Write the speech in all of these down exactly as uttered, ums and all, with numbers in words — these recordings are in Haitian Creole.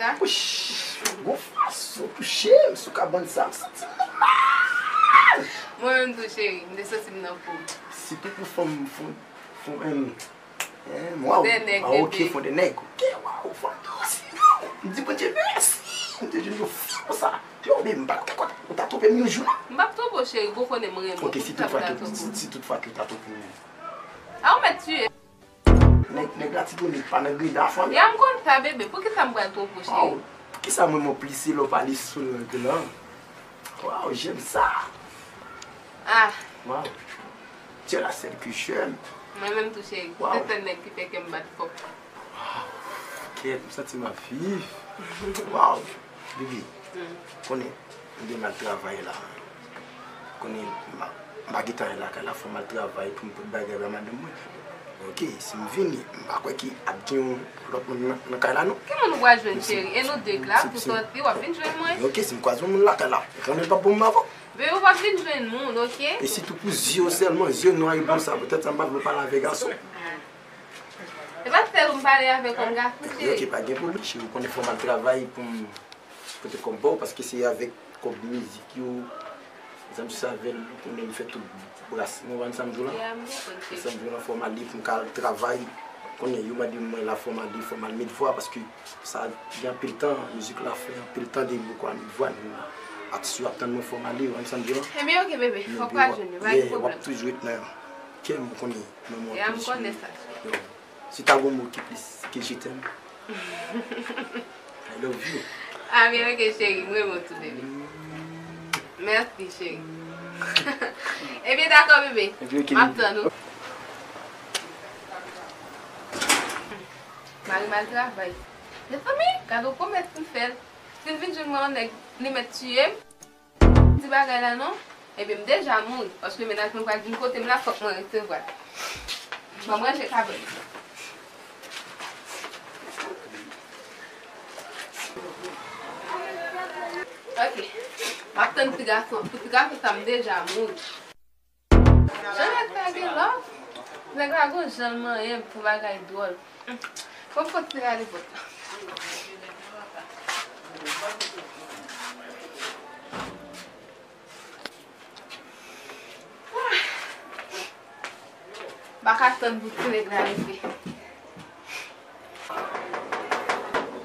Wouch, gon fason touche m sou kabann sa, m santi m nan mal. Mwen menm tou, cheri, m te santi m nan po. Sitou pou fanm, fanm, fanm, em, em, waw, ah, ok, fon de nèg, ok, waw, fanm dous, m di Bondye mèsi, m te jwenn yon fi konsa. Yo, baby, m pa t kwè ou ta twonpe m yon jou, non. M p ap twonpe w, cheri, bon, ou konnen m renmen w. Ok, si toutfwa ke, si, si toutfwa ke ou ta twonpe m. A, ou mèt tiye. Nèg, nèg Latibonit pa nan greda fanmi. Ya, m konn sa, bebe. Poukisa m pral twonpe w, cheri? Waw. Poukisa mwen, mwen plise lè w pale sou nèg lan? Waw, j'aime ça. Ah. Waw. Tu es la seule que j'aime. Mwen menm tou, cheri. Waw. Se sèl nèg ki fè kè m bat fò. Waw. Kèt, m santi m ap viv. Waw. Bibi, konnen, m gen mal travay la. Konnen, m pa, m pa gentan al lakay la, fò m al travay pou m pot bagay ba madanm mwen. Ok, si m vini, m pa kwè ki ap gen yon lòt moun nan, nan kay la, non. Ki moun ou pral jwenn, cheri? E nou de k la, pou sòti, w ap vin jwenn mwen. Ok, si m kwaze yon moun lakay la, ou konnen l p ap bon m avè w. Bebe, w ap vin jwenn moun, ok? E sitou pou zye w sèlman, zye nwa e bon sa, poutèt sa m pa vle w pale avèk gason. Ah. E pa sèl ou m pale avèk kòm gason, cheri. Ok, pa gen pwoblèm, cheri, ou konnen fò m al travay pou m pote kòb ba w, paske se avèk kòb mizik yo, zanmi sa avè l, ou konnen m fè tout bras mwen, w konn sa m di w lan? Ya, m konprann, cheri. Sa m di w lan, fò m ale pou m ka al travay. Konnen yo mande mwen la, fò m ale, fò m al met vwa, paske sa gen anpil tan, mizik la fè anpil tan depi m poko al met vwa, atis yo ap tann mwen, fò m ale, w konn sa m di w lan? Ebyen, ok, bebe, fò kouraj jwenn yo, pa gen pwoblèm. W ap toujou ret nan kè m, ou konnen, nan mwen. Ya, m konnen sa, cheri. Si ta gon mo ki plis ke je t'aime. I love you. Ah, byen, ok, cheri. M renmen w tou, bebe. Mèsi, cheri. Ebyen, dakò, bebe. Ebyen, ok, m ap tann ou. Mari m al travay. Mezanmi, gade yon pwomès m fè l. Si l vin jwenn mwen, yon nèg, li mèt tiye m. Di bagay la non, ebyen m deja mouri, paske mennaj mwen pral vin kote m la, fòk mwen resevwa l. Ban m ranje kabann. Ok. M ap tann ti gason, pou ti gason sa m deja mouri. Jan nèg sa gen love. Nèg la gon jan l manyen m pou bagay dwòl. Fò m kontinye ale vòt la. M pa ka tann pou ti nèg la rive.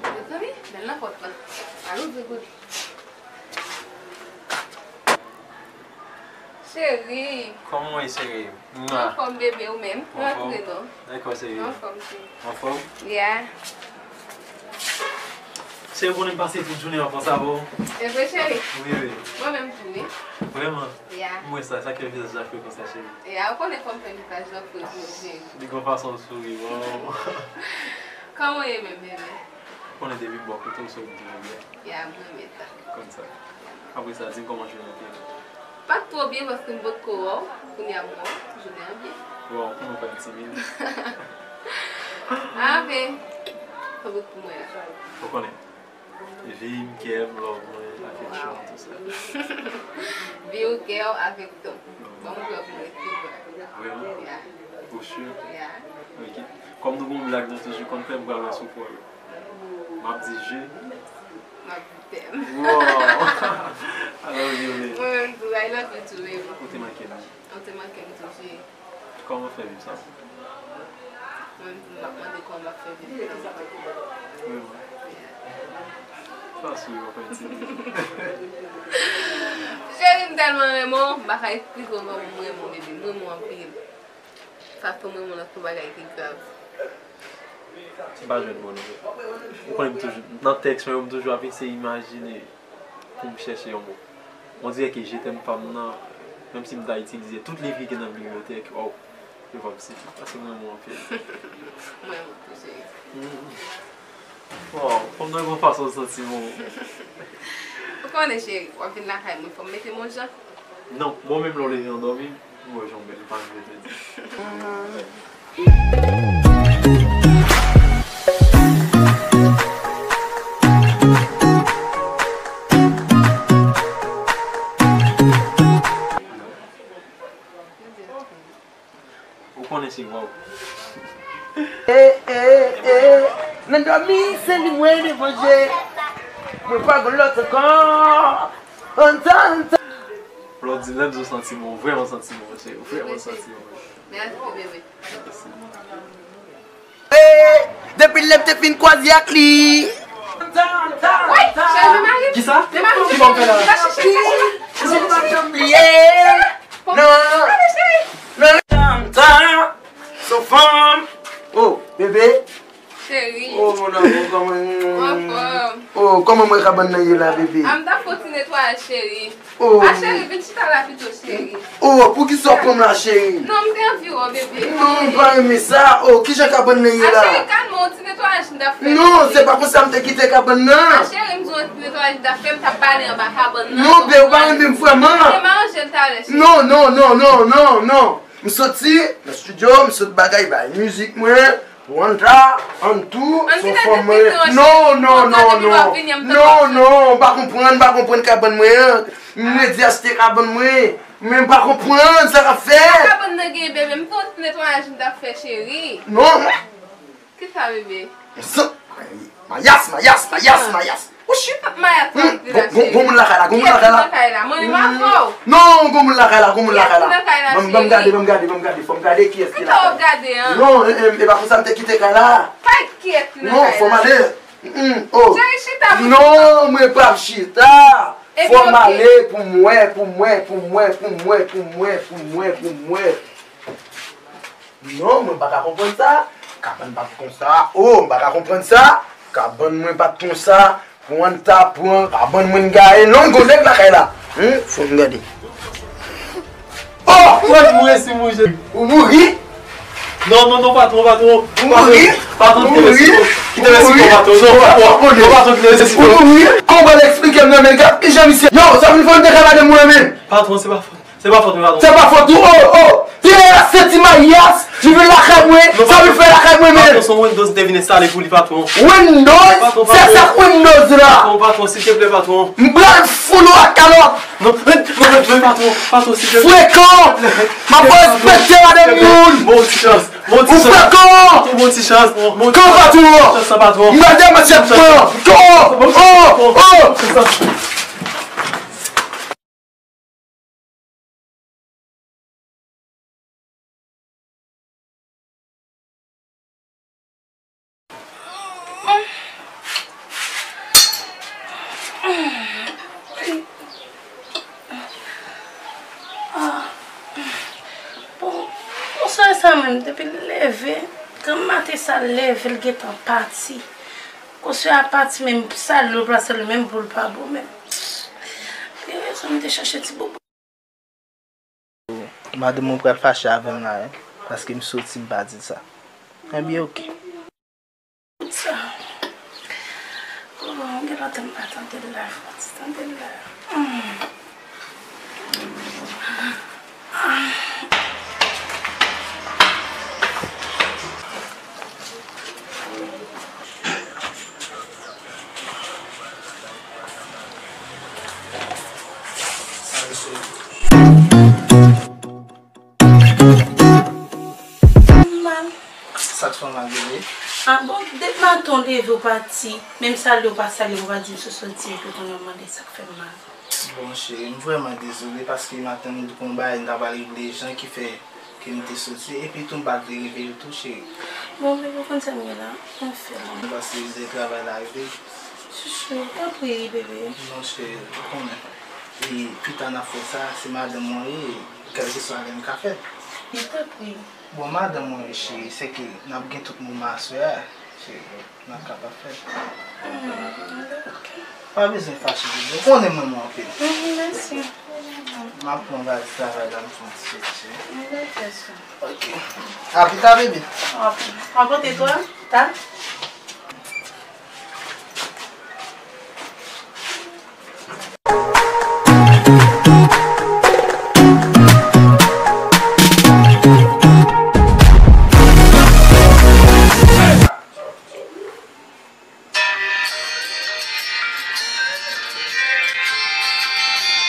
Mezanmi, bèl nan pòt la. Al ouvri pou li. Cheri. Kòman w ye, cheri? Mwa. Anfòm, bebe, ou menm? Anfòm. Rantre non. Dakò, cheri. Anfòm, cheri. Anfòm? Yeah. Cheri, ou konnen m pase tout jounen an konsa, bon. E vre, cheri? Wi, wi. Mwen menm tou, wi. Vrèman? Yeah. M wè sa, sa k fè vizaj la fre konsa, cheri. Yeah, ou konnen kòm fè vizaj la fre pou mwen, cheri. Li gon fason l souri, waw. Kòman w ye menm, bebe? Ou konnen depi m bò kote w, se ou m toujou byen. Ya, m renmen sa. Konn sa. Apre sa, di m kòman jounen an te ye. Pa t twò byen paske m potko wè w. Kounye a m wè w, jounen an byen. Waw, kòman w pa entimide? Ape. Sa bout pou mwen la. Ou konnen. Vi m, kè m, love mwen, afeksyon, tout sa. Vi w, kè w, afeksyon. Bon, m pran pou mwen, tout sa. Vrèman? Ya. Ou si? Ya. Ok. Kòm nou gon blag nou toujou konn fè, m pral wè si w kwè yo. M ap di je. M ap di t'aime. Wow! I love you, baby. Mwen menm tou, I love you too, baby. Ou te manke m. Ou te manke m tou, cheri. Kòman w fè viv sa? Mwen menm tou, m ap mande kòman m ap fè viv sa. Vrèman? Sa souri, w ap entimide. Cheri, m tèlman renmen w, m pa ka esplike w kòman m renmen w, baby. M renmen w anpil. Sa fè m renmen w nan tout bagay ki grav. M pa jwenn mo non. Ou konnen m toujou, nan tèks mwen yo, m toujou ap eseye imajine pou m chèche yon mo. On dirè ke je t'aime pa m nan, menm si m ta itilize tout liv ki gen nan bibliyotèk, oh, yo p ap sifi, paske m renmen w anpil. Mwen menm tou, cheri. Mm. Wow, fanm nan gon fason l santi bon. Ou konnen, cheri, w ap vin lakay mwen, fò m mete m yon jan. Non, bon, menm lè w leve an dòmi, m wè jan w bèl, m pa janm rete di. Ou konnen se waw. Eh, eh, eh. Dòmi, se li mwen devan je. Mwen pa gen lòt ankò. Antan, antan. Blondine, lè m di w santi bon, vrèman santi bon, cheri. Vrèman santi bon. Mèsi, bebe. Depi lè m te fin kwaze ak li. Wi, cheri, men mari m. Kisa? Men mari m. Ki bon fè la? Ka chèche, ka chèche. Kisa m pa janm bliye? Non. Gade, cheri. Non. Son fanm. Oh, bebe. Cheri. Oh, mon amour, kòman? Mwen anfòm. Oh, kòman mwen kabann nan ye la, bebe? A, m t ap fè yon ti netwayaj, cheri. Oh. A, cheri, vin chita la pito, cheri. Oh, poukisa w pran m la, cheri? Non, m te anvi wè w, bebe. Non, m pa renmen sa. Oh, kijan kabann nan ye la? A, cheri, kalme w, ti netwayaj m t ap fè, non, cheri. Se pa konsa m te kite kabann nan. A, cheri, m di w ti netwayaj m t ap fè, m t ap bale anba kabann nan. Non, bebe, ou pa renmen m vrèman. An, m aranje l talè, cheri. Non, non, non, non, non, non. M soti nan estidyo, m sot bagay bay mizik mwen, pou Anta, Antou, son fanm mwen. Non, non, non, non. Non, non, m pa konprann, m pa konprann kabann mwen an. M redi achte kabann mwen, men m pa konprann sa k ap fèt. Sa kabann nan gen, bebe? M fè yon ti netwayaj m t ap fè, cheri. Non. Kisa, bebe? Mayas, mayas, mayas, mayas. Ochi. Mayas, gon, gon, gon moun lakay la, gon moun lakay la. Gon moun lakay la. Mwen, m pa fè w. Non, gon moun lakay la, gon moun lakay la. Kiyès ki nan kay la, cheri? Ban m gade, ban m gade, ban m gade kiyès ki lakay la. Kisa w ap gade an? Non, e, e, e pa konsa m te kite kay la. Pa kiyès ki nan kay la. Non, fò m ale. Mm, oh. Cheri, chita pou chita. Non, mwen p ap chita. Fò m ale pou m wè, pou m wè, pou m wè, pou m wè, pou m wè, pou m wè, pou m wè. Non, mwen pa ka konprann sa. Kabann pa t konsa. Oh, m pa ka konprann sa. Kabann mwen pa t konsa. Pou Anta pran kabann mwen gaye. Non, gon nèg lakay la. Hmm, fò m gade. Oh! Mwen mouri si mouri. Ou mouri? Non, non, non, patwon, patwon. Ou mouri? Patwon, kite mèsi. Kite mèsi, patwon. Non, patwon, non, patwon, kite mèsi. Ou mouri? Kòman w eksplike m nan men gad kijan misye. Yo, sa vin fè m te ka madanm mwen men. Patwon, se pa fòt. Se pa fòt mwen, patwon. Se pa fòt ou, oh, oh! Ti nèg la se ti mayas, li vin lakay mwen, sa w vin fè lakay mwen, men? Patwon, se yon Windows m te vin enstale pou li, patwon. Windows? Patwon, se patwon. Sa k Windows la? Patwon, patwon, silteplè, patwon. M pral foule w ak kalòt. Non, non, non, non, patwon, patwon, silteplè. Frekan! M ap respekte madanm moun! Bon ti chans, bon ti chans. Ou frekan! Patwon, bon ti chans, bon ti chans. Kan, patwon? Bon ti chans, patwon. M pral demanti pran. Oh, oh, oh! Bon, bonswa sa menm, depi l leve, granm maten sa l leve, l gentan pati. Konsèy a pati menm, sa l yo plase l menm pou l pa bon menm. Gen rezon m te chache ti bobo. Madanm ou pral fache avè m la, wi, paske m soti m pa di l sa. Ebyen, oke. Sa. Oh, gen lontan m pa tande l la, fò ti tande l la. Hmm. Sa k fè w mal, bebe? Ah bon, depi maten w leve w pati, menm salye w pa salye m, ou pa di m si w soti epi w konnen w mande sa k fè m mal. Bon, cheri, m vrèman dezole paske maten m te gon bagay m ta pral regle jan ki fè ke m te soti, epi tou m pa t vle reveye w tou, cheri. Bon, bebe, ou konn sa m ye la, anfen. Paske lè travay la rive. Chouchou, tanpri, bebe. Non, cheri, ou konnen. E pita n ap fè sa, se madanm mwen ye, kèlkeswa lè n ka fè. Tanpri. Bon, madanm mwen, cheri, se ke n ap gen tout moman aswè a, cheri, n ap kapab fè. Hmm, ok. Pa bezwen fache, bebe. Ou konnen m renmen w anpil. Hmm, mèsi. M ap pran valiz travay la, m fè yon ti soti, cheri. M vle fè sa. Ok. A pita, bebe. Rankontre twa, ta.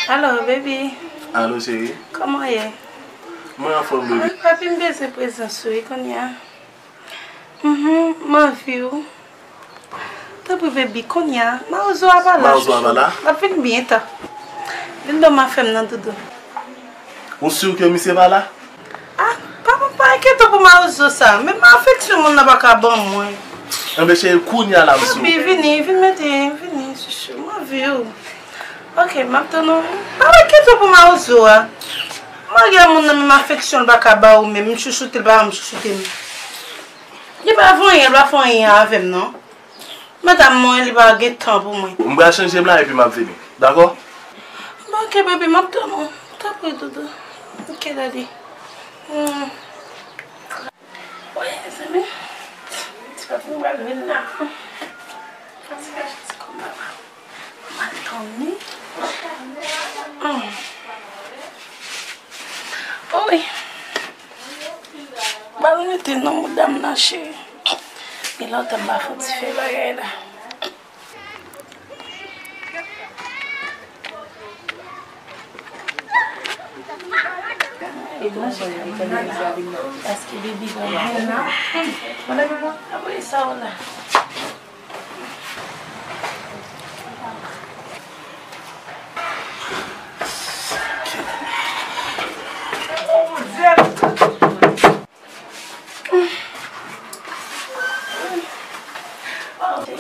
Alo, baby. Alo, cheri. Kòman w ye? Mwen anfòm, baby. Wi, papi, m bezwen prezans ou, wi, kounye a. Mhm, m anvi w. Tanpri, baby, kounye a, mawozo a pa la, chouchou. Mawozo a pa la? L ap vin byento. Vin ban m afè m nan, doudou. Ou si ke misye pa la? Ah, pa, pa enkyete w pou mawozo sa. Menm afeksyon moun nan pa ka ban mwen. Enben, cheri, kounye a la, m sou. Baby, vini, vin mete, vini, chouchou. M anvi w. Ok, m ap tann ou. Pa enkyete w pou mawozo a. Malgre moun nan menm afeksyon l pa ka ba ou menm, m chouchoute l, pa janm chouchoute m. Li pa fè anyen, li pa fè anyen avè m, non. Madam mwen, li pa gen tan pou mwen. M pral chanje m la epi m ap vini. Dakò? Bon, ok, baby, m ap tann ou. Tanpri, doudou. Ok, daddy. Hmm. Wi, mezanmi. Ti pati m pral vin la. Paske jis kòman m ap mal tann li. Hmm. Wi. Ba l rete nan mouda m nan, cheri. Gen lontan m pa fouti fè bagay la. Paske baby gon grenn nan. Apre sa w la.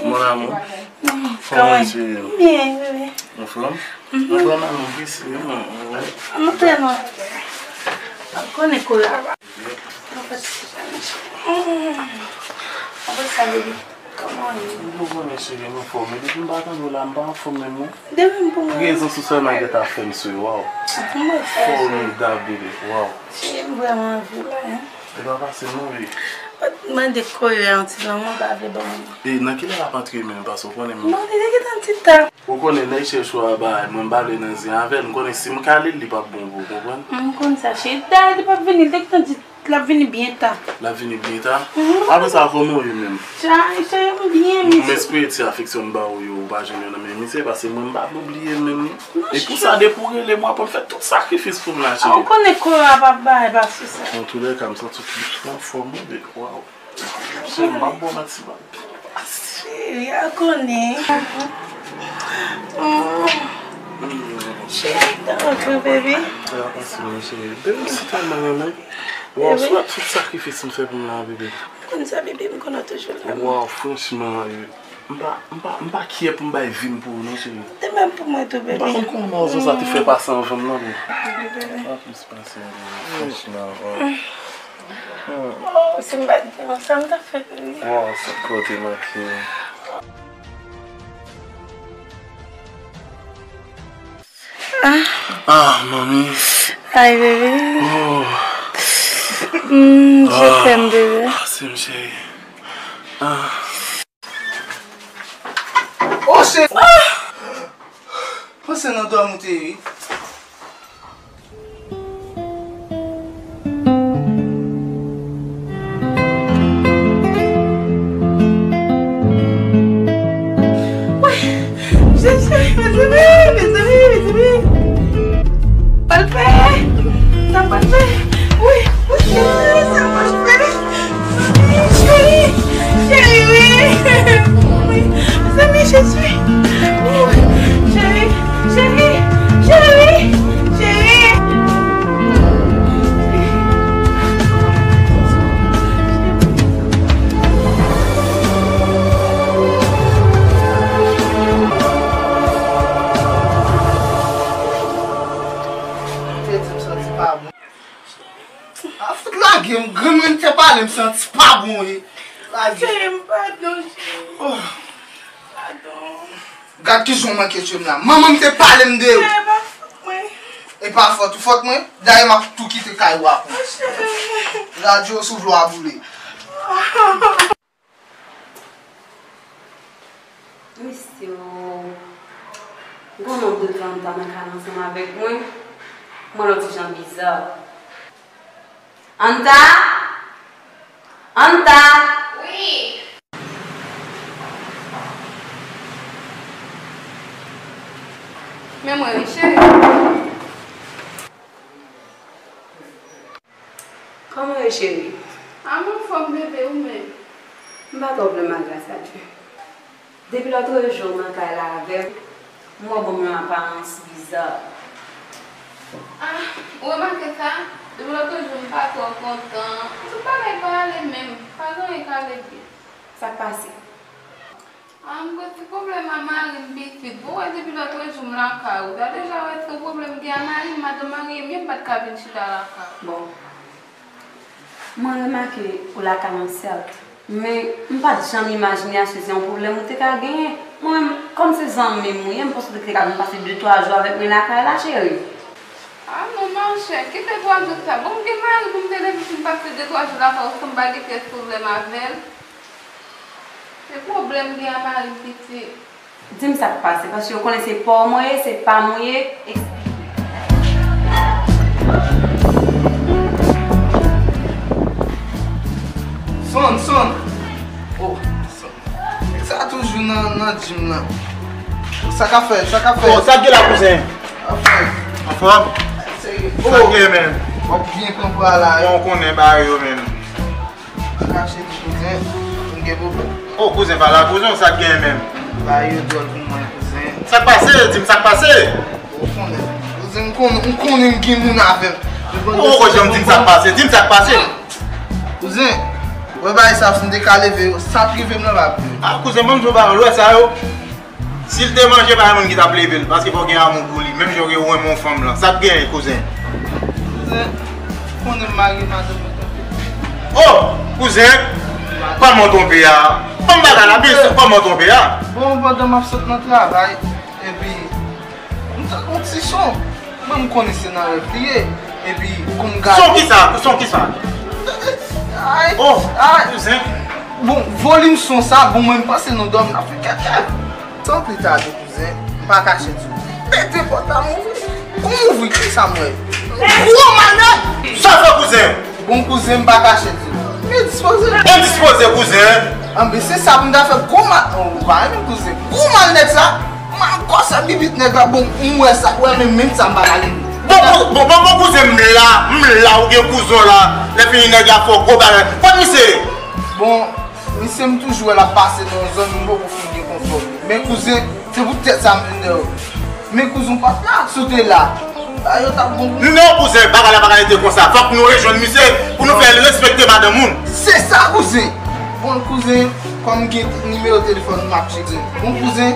Mon amour, kòman w ye, cheri? Byen, bebe. Anfòm? Anfòm, amour, kisa w ye? Ann antre non. Ou konnen kouri a. Apre sa, bebe, kòman w ye? M bon, cheri, m anfòm. Depi m pa tande w la, m pa anfòm menm non. De menm pou mwen. Prezans ou sèlman gentan fè m souri, waw. Mwen fè. Fòmidab, bebe, waw. Cheri, m vrèman anvi w la, hein. E pa fasil non, wi. Mwen mande kouri a yon ti lanmou, pa vle ban mwen. E nan kilè l ap antre menm, paske w konnen m. Bon, li te gentan di ta. Ou konnen nèg chèch ou a bay, mwen m pa vle nan zen avè l, m konnen si m kale l, li p ap bon pou ou, konprann? M konn sa, cheri. Dayè, li p ap vini, li te gentan di l ap vini byen ta. L ap vini byen ta? Mhm. Apre sa, kòman w ye menm? Cheri, cheri, m byen, mesye. M espere ti afeksyon m ba ou yo, ou pa jwenn yo nan men misye, paske mwen m pa vle w bliye l menm non. E pou sa, depi w rele m, w aprann fè tout sakrifis pou m la, cheri. Ou konnen kouri a p ap bay, pa sou sa. Antoulèka, m santi w plis anfòm, wi, waw. Cheri, m ap ba w manti, man. Cheri, a konnen. Cheri, tanpri, baby. Fè atann, cheri. Baby, m si tèlman renmen. Waw, si w ap tout sakrifis m fè pou m la, baby. Konn sa, baby, m konnen w toujou la. Waw, franchman, eh, m pa, m pa, m pa kyè pou m bay vi m pou ou, non, cheri. De menm pou mwen tou, baby. M pa konn kòman mawozo sa te fè pase anvan m, non, baby. Baby. Franchman, waw. Oh, si m pa t gen w, sa m t ap fè, wi. Waw, sa k kote manke. Ah. Ah, manmi. Ay, bebe. Oh. Mm, je t'aime, bebe. Ah, c'est m cheri. Ah. Oh, cheri. Ah. Panse nan dòmi w te ye, wi. Wi, Jezi, mezanmi, mezanmi, mezanmi. Pral fè, sa pral fè. Wi, wi, Jezi, sa pral fè. Cheri, cheri, wi. Wi, mezanmi, Jezi. Wi, cheri, cheri, cheri, cheri. Te di m santi pa bon. A fout lage m, grann mwen te pale m santi pa bon wi. Lage. Cheri m, padon, cheri. Oh. Padon. Gad kijan w manke tye m la. Manman m te pale m de ou. Cheri, pa fòt mwen. E pa fòt ou, fòt mwen. Dayè m ap tou kite kay ou a pou ou. Oh, cheri. Radyo sou vlo a boule. Mesye o, gon nonm de tan an ta nan kay la ansanm avèk mwen, mwen yon ti jan biza. Anta? Anta? Wi. Men mwen wi, cheri. Kòman w ye, cheri? A, m anfòm, bebe, ou menm? M pa twò plenn m a gras a Dye. Depi lòtrejou m nan kay la avè w, m wè w ban m yon aparans biza. Ah, ou remake sa? Depi lòtrejou m pa twò kontan. Tout bagay pa ale menm. Pa gen anyen k ale byen. Sa k pase? Ah, m gen ti pwoblèm ak mari m pitit. Bon, wè depi lòtrejou m lakay ou. Sa deja wè se yon pwoblèm m gen ak mari m, madanm marye m ye, m pa t ka vin chita lakay ou. Bon. Mwen remake ou lakay mwen sèt, men m pa t janm imajine achte se yon pwoblèm ou te ka genyen. Mwen menm, kòm se zanmi m ou ye, m panse ou te ka vin pase de twa jou avèk mwen lakay la, cheri. Ah non, monchè, ki de twa jou sa? Bon, m gen mari pou m te leve pou m pase de twa jou lakay ou san m pa gen pyès pwoblèm avè l. Se pwoblèm m gen ak mari m pitit. Di m sa k pase, paske w konnen se pa w mwen ye, se pa m ou ye, eksplike. Sonn, sonn. Oh, sonn. Nèg sa toujou nan, nan gym nan. Sa k ap fèt, sa k ap fèt. Oh, sa k gen la, kouzen? Anfòm. Anfòm? Serye. Sa k gen, menm? W ap byen pran pa la, wi. Bon, w konnen bagay yo, menm. Kache di kouzen, m gen pwoblèm. Oh, kouzen, pa la, kouzen, sa k gen menm? Bagay yo dwòl pou mwen, kouzen. Sa k pase? Di m sa k pase. Ou konnen. Kouzen, m konnen, m konnen m gen moun avè m. Ou poko janm di m sa k pase. Di m sa k pase. Kouzen, wè bagay sa, si m te ka leve yo, sa t rive m nan pa pou yo. Ah, kouzen, ban m di w bagay, w wè sa yo? Si l te manje, pa gen moun ki t ap leve l, paske fò w gen amou pou li, menm jan w gen ou renmen yon fanm lan. Sa k genyen, kouzen? Kouzen, konnen m marye, madanm mwen tanpe. Oh, kouzen, kòman w tonbe a? Ban m bagay la, byen si, kòman w tonbe a? Bon, pandan m ap sot nan travay, epi m tande yon ti son. Mwen, m konnen se nan rèv li ye. Epi, kou m gade. Son kisa? Son kisa? Ay, oh, ay. Kouzen. Bon, volim son sa, bon, mwen, m panse nou dòmi, n ap fè kèkè. San pli tade, kouzen, m pa kache di w. Pete pòt la, m ouvri. Kou m ouvri, kisa m wè? Gwo malèt! Sa fè, kouzen? Bon, kouzen, m pa kache di w. Men dispoze. Endispoze, kouzen. Anben, se sa pou m ta fè. Gwo ma-, oh, ou pa renmen kouzen. Gwo malèt sa. M al kòse bibit nèg la, bon, m wè sa, wè, men menm sa m pa pale. Bon, bon, bon, bon, bon, kouzen, m la, m la, ou gen kouzen w la, lè fini nèg la fè w gwo bagay. Kot misye ye? Bon, misye m toujou wè l ap pase nan yon zòn, m poko fin gen kontwòl li. Men kouzen, se poutèt sa m vin dèyè w. Men kouzen w pa t la, si w te la, bagay yo t ap bon pou ou. Non, kouzen, bagay la pa ka rete konsa. Fòk nou rejwenn misye pou nou fè l respekte madanm moun. Se sa, kouzen. Bon, kouzen, kòm m gen nimewo telefòn ou, m ap tcheke. Bon, kouzen,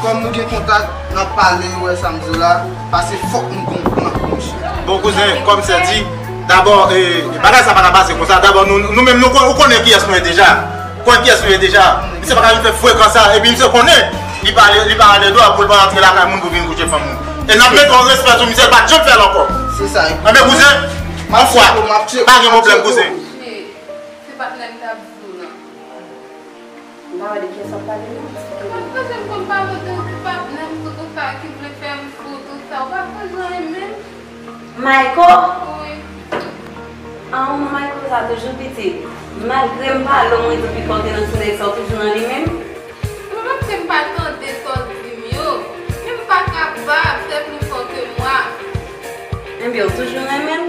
kòm nou gen kontak, n ap pale, ou wè sa m di w la, paske fòk nou gen yon plan pou misye. Bon, kouzen, kòm sè di, dabò, eh, bagay sa pa ka pase konsa. Dabò, nou, nou menm, nou kon-, ou konnen kiyès nou ye deja. Ou konnen kiyès nou ye deja. Misye pa ka vin fè frekan sa, epi misye konnen, li pa ale, li pa ale dwa pou l pa rantre lakay moun pou vin kouche fanm moun. E n ap mete yon respè sou misye, l pa t janm fè l ankò. Se sa. Anben, kouzen, yon fwa, pa gen pwoblèm, kouzen. Se patnè m t ap di w lan. M pa wè de kiyès w ap pale non, eksplike m. Ou pa sonje m konn pale w de yon ti patnè m sou tout sa ki vle fè m fou, tout sa. Ou pa sonje anyen menm? Mayko? Wi. Ah, manman Mayko sa toujou pitit. Malgre m pale w, mwen di w pikan w te nan ti nèg sa, w toujou nan li menm? Mwen menm se m pa tande sa w di m yo. Men m pa kapab, c'est plus fort que moi. Ebyen, w toujou renmen l?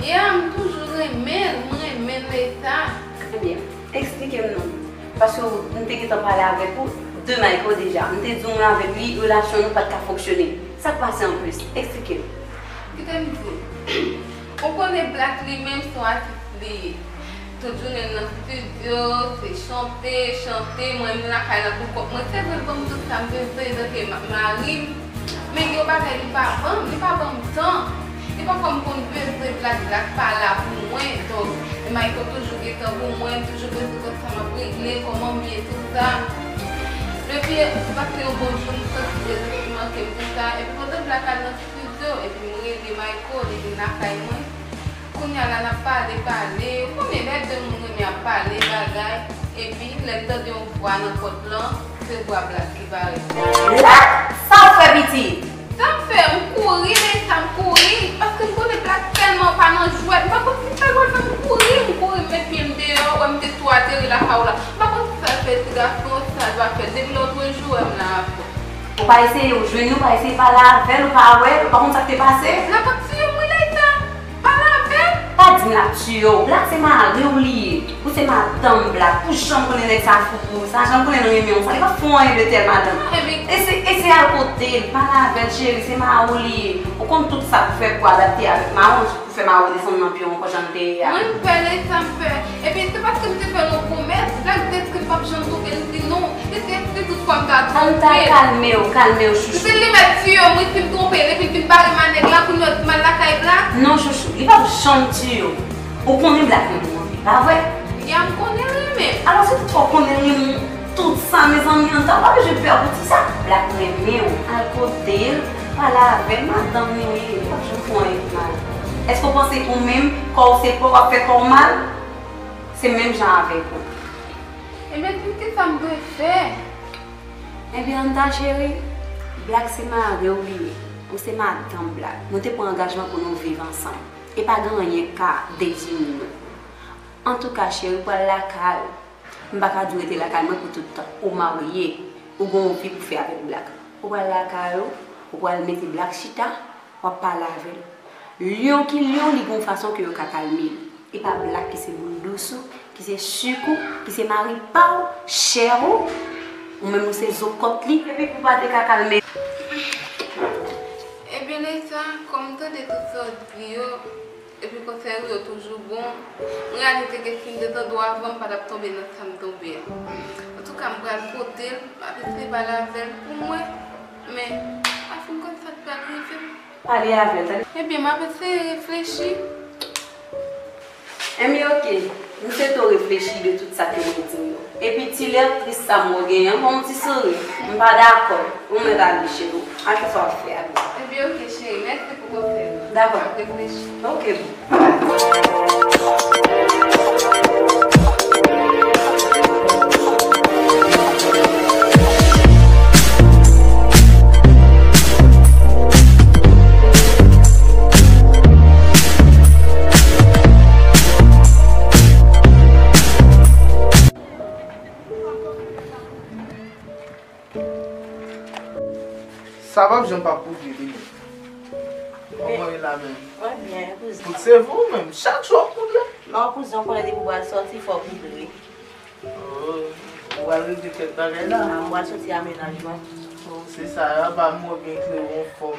Ya, m toujou renmen l, m renmen l eta. Ebyen, eksplike m non. Paske w, m te gentan pale avèk ou de Mayko deja. M te di w mwen avèk li, relasyon nou pa t ka fonksyone. Sa k pase anplis? Eksplike m. Kite m di w. Ou konnen Black li menm se yon atis li ye. Tout jounen l nan estidyo, se chante, chante, mwen menm lakay la pou kont mwen. Se vre l ban m tout sa m bezwen, etanke ma-, mari m. Men gen yon bagay li pa ban m, li pa ban m tan. E pafwa m konn bezwen Black, Black pa la pou mwen. Donk, Mayko toujou gen tan pou mwen, m toujou bezwen konn sa m ap regle, kòman m ye, tout sa. Depi, m pase yon bon jou, m santi prezans li manke m, tout sa. Epi pandan Black al nan estidyo, epi m rele Mayko, li vin lakay mwen. Kounye a la n ap pale, pale. Ou konnen lè de moun renmen ap pale, bagay. Epi, lè m tande yon vwa nan pòt lan, se vwa Black ki parèt. Black? Sa w fè, pitit? Sa m fè? M kouri, men sa m kouri. Paske m konnen Black tèlman pa nan jwèt. M pa konn ki sa l pral fè, m kouri, m kouri, m met pye m deyò, wè m te tou ateri lakay ou la. M pa konn ki sa l fè ti gason, sa l pa fè. Depi lòtrejou, wè m la avè w. Ou pa eseye, ou jwenn li, ou pa eseye pale avè l, ou pa wè l, ou pa konn sa k te pase? Nan kòk tiye m wi Laïta. Pale avè l. Pa di m l ap tiye w. Black se mari w li ye. Ou se madanm Black. Ou janm konnen nèg sa fou pou ou. Sa janm konnen l renmen w. Sa li p ap fè w anyen de tèl madanm. E se, e se al kote l, pale avè l, cheri. Se mari w li ye. Ou konn tout sa pou fè pou adapte avèk mari w, pou fè mari w desann nan pye w ankò jan l te ye a. Mwen, m pè, Leïsa, m pè. Epi, se paske m te fè l yon pwomès. Black te di ke l p ap janm twonpe l, m di non. Se, se, se tout fwa m ta twonpe l. Ann ta kalme w, kalme w, chouchou. Se li mèt tiye m, wi, si m twonpe l, epi l vin bare m a nèg la, pou l mèt m al lakay Black. Non, chouchou, li p ap janm tiye w. Ou konnen Black renmen w anpil, pa vre? Ya, m konnen l renmen m. Alò, si toutfwa w konnen l renmen w, tout sa, mezanmi, ann ta, ou pa bezwen pè pou ti sa. Black renmen w, al kote l, pale avè l, madanm li w ye, li p ap janm fè w anyen ki mal. Èske w panse ou menm, kò w se pa w, w ap fè kò w mal? Se menm jan avèk ou. Ebyen, di m kisa m dwe fè? Ebyen, Anta cheri, Black se mari w li ye. Ou se madanm Black. Nou te pran angajman pou nou viv ansanm. E pa gen anyen k ka detwi nou. Antouka, cheri, pral lakay ou. M pa ka di w rete lakay mwen pou tout tan. Ou marye, ou gen yon vi pou fè avèk Black. Ou pral lakay ou, ou pral mete Black chita, w ap pale avè l. Lyon ki lyon, li gen yon fason ke yo ka kalme l. E pa Black ki se boul dous ou, ki se sik ou, ki se mari pa w, chè ou, ou menm ou se zo kòt li. Epi pou pa te ka kalme. Ebyen, Leïsa, kòm m tande tout sa w di yo, epi konsèy ou yo toujou bon, m reyalize ke si m te tande w avan, m pa t ap tonbe nan sa m tonbe a. Antouka, m pral kote l, m ap eseye pale avè l pou mwen, men m pa fin konn sa k pral rive m. Pale avè l, tande. Ebyen, m ap eseye reflechi. Enben, oke. M swete w reflechi de tout sa ke mwen di w yo. Epi ti lè tris sa m wè w genyen an, fè yon ti souri. M pa dakò. Ou mèt ale, cheri. Al fè sa w ap fè a byen. Ebyen, oke, cheri. Mèsi pou konsèy ou. Dakò. M ap reflechi. Oke, boo. Sa p ap janm pa pouri li menm. Kòman w ye la menm? Mwen byen, kouzen. Fout se vou menm. Chak jou w ap poudre. Non, kouzen, w konnen depi w pral sòti, fò w poudre. Oh, ou pral regle kèk bagay la? Ah, m pral sòti a mennaj mwen. Oh, se sa, apa m wè w gen klere anfòm.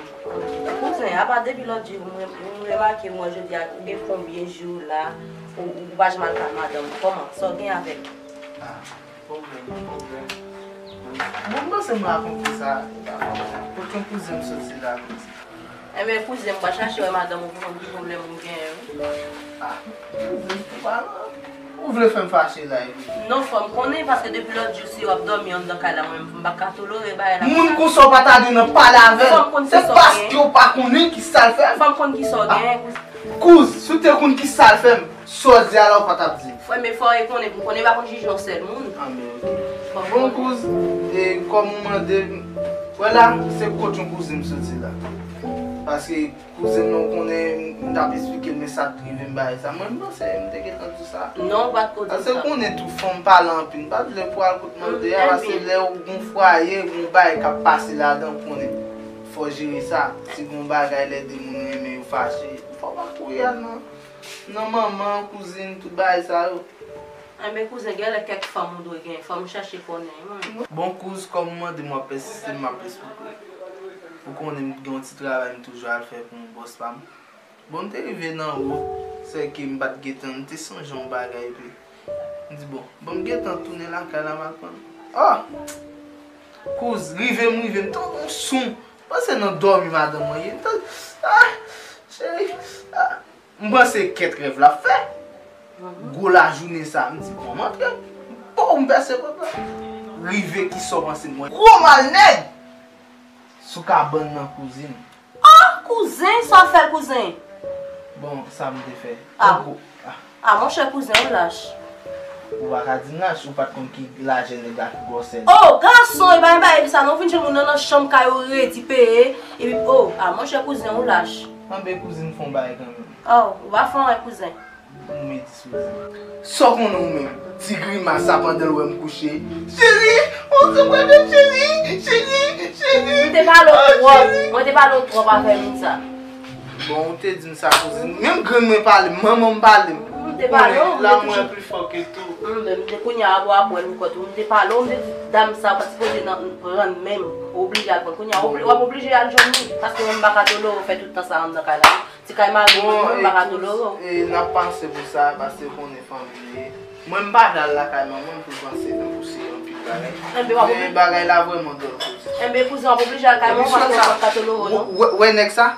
Kouzen, apa depi lòt jou, m re-, m remake, m wè jodi a, ou gen konbyen jou la, ou, ou pa janm al kay madanm ou. Kòman? Sa w gen avè l? Ah, pwoblèm, pwoblèm. Bon, m panse m rakonte sa. Kot yon kouzen m soti la konsa. Enben, kouzen, m pral chache wè madanm ou pou konn ki pwoblèm ou genyen, wi. Ah, kouzen, ou pa, ou vle fè m fache la, epi. Non, fò m konnen, paske depi lòt jou, si w ap dòmi anndan kay la, mwen, m pa ka tolere bagay la. Moun konsa, w pa ta gen nan pale avè l. Fò m konn ki sa w gen. Se paske w pa konnen ki sa l fè m. Fò m konn ki sa w gen, kouzen. Kouz, si w te konn ki sa l fè m, sa w di a la, ou pa t ap di m. Frè, men fò w konnen, pou konnen pa konn jije yon sèl moun. Anben, oke. Bon, kouz, e kòm ou mande m, wè la, se kot yon kouzen m soti la. Paske kouzen nan, ou konnen, m t ap esplike l, men sa t rive m bagay sa. Mwen, m panse, m te gentan di w sa. Non, ou pa t ko di m sa. Paske ou konnen tou, fanm pale anpil. M pa t vle pou al kot mande a, paske lè ou gon fwaye, gon bagay k ap pase ladan, ou konnen. Fò w jere sa. Si gon bagay, lè de moun renmen, yo fache. Fò w pa kouri al nan, nan manman, kouzin, tout bagay sa yo. Enben, kouzen, genlè kèk fanm ou dwe gen. Fò m chache konnen, wi. Bon, kouz, kòm ou mande m, w ap pèsiste, m ap esplike w. Ou konnen m gen yon ti travay m toujou al fè pou yon bòs pa m. Bon, m te rive nan wo, sèke m pa t gentan, m te sonje yon bagay, epi m di, bon, bon, m gentan tounen lakay la, m al pran. Oh! Kouz, rive m rive, m tande yon son. Panse nan dòmi madanm mwen ye. M tande, ah, cheri, ah. M panse kèt rèv l ap fè. Gwo lajounen sa, m di, bon, m antre. Bon, m pèse pòt la. Rive, kisa w panse m wè? Gwo mal nèg! Sou kabann nan, kouzin. Oh, kouzen, sa w fè l, kouzen? Bon, sa m te fè. Ah. Tankou, ah. Ah, monchè, kouzen, ou lach. Ou pa ka di m lach, ou pa t konn ki lajè nèg la, ki gwosè nèg la. Oh, gason, e pa yon bagay epi sa non, ou vin jwenn moun nan, nan chanm kay ou redi peye, epi, oh, ah, monchè, kouzen, ou lach. Anben, kouzin, fè yon bagay kanmenm. Oh, ou pa fè anyen, kouzen. Ou medis, kouzin. Sa w konnen ou menm? Ti grimas sa pandan l wè m kouche. Cheri, on se pral fè cheri, cheri, cheri. M te pale w twòp. Mwen te pale w twòp avè moun sa. Bon, ou te di m sa, kouzin. Menm grann mwen pale m, manman m pale m. M te pale w, m te touche. Lanmou pli fò ke tou. M te kounye a, apre w ap wè m kot ou. M te pale w, m te di dam sa pa sipoze nan rann menm. Ou oblije al pran. Kounye a, w ap oblije al jwenn li. Paske mwen m pa ka tolere w fè tout tan sa anndan kay la. Ti kay mari mwen, mwen m pa ka tolere w. E n ap panse pou sa, paske w konnen fanmi m ye. Mwen, m pa vle al lakay manman m pou l panse m pou se anpil bagay. Enben, w ap oblije. Men bagay la vrèman dwòl kouzin. Enben, kouzin, w ap oblije al kay manman w paske w pa ka tolere w, non. Wè, wè nèg sa?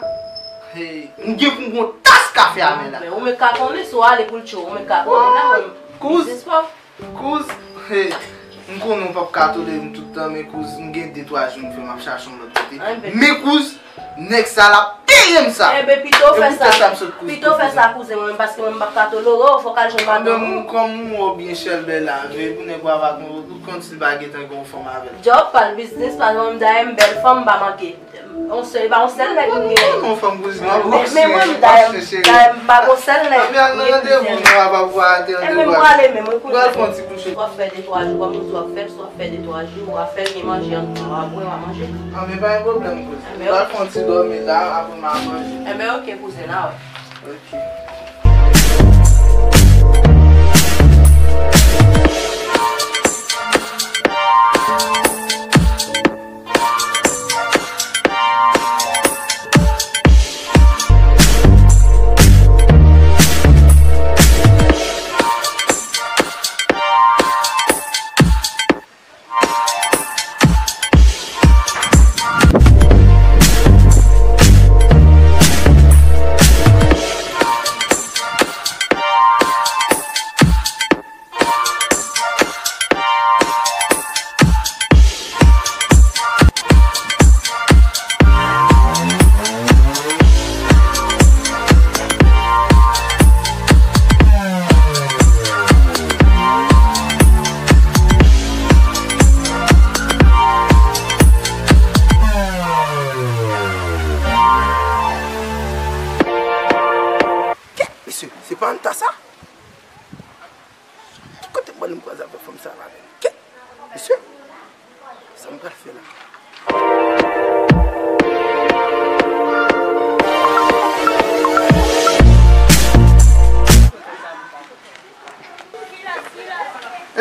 Hey, m gen pou m gon tas kafe a men la. Men ou menm ka konnen si w ale pou l tchou, ou menm ka konnen la, mwen. Kouz, kouz, hey, m konnen w p ap ka tolere m tout tan, men kouz, m gen de twa jou m fè m ap chache yon lòt kote. Men kouz, nèg sa l ap peye m sa. Enben, pito w fè sa. Pito w fè sa, kouzen mwen, paske mwen m p ap ka tolere w, fòk al jwenn madanm ou. Kòm ou wè w byen chèlbè la, veye pou nèg w avè l, ou konn si l pa gentan gen yon fanm avè l. Djòb pa l, biznis pa l, mwen dayè m bèl fanm, m pa manke. On sèl, e pa on sèl nèg m gen. Non, non, fanm kouzin, w ap bòkse, w ap chèche. Men mwen dayè, dayè m pa gon sèl nèg. Anben al nan randevou nou a, pa pou atè. Enben m prale menm, wi, kouzin. Pral fè yon ti kouche. W ap fè de twa jou, kòm w ap fè de twa jou, w ap fè gen manje anndan, w ap bwè, w ap manje. Anben pa gen pwoblèm, kouzin. Enben, pral fè yon ti dòmi la, apre m a manje. Enben, oke, kouzen, n a wè. Oke. Kèt, mesye, se pa Anta sa? Ki kote m pral m kwaze avèk fanm sa la menm? Kèt! Mesye! Sa m pral fè la?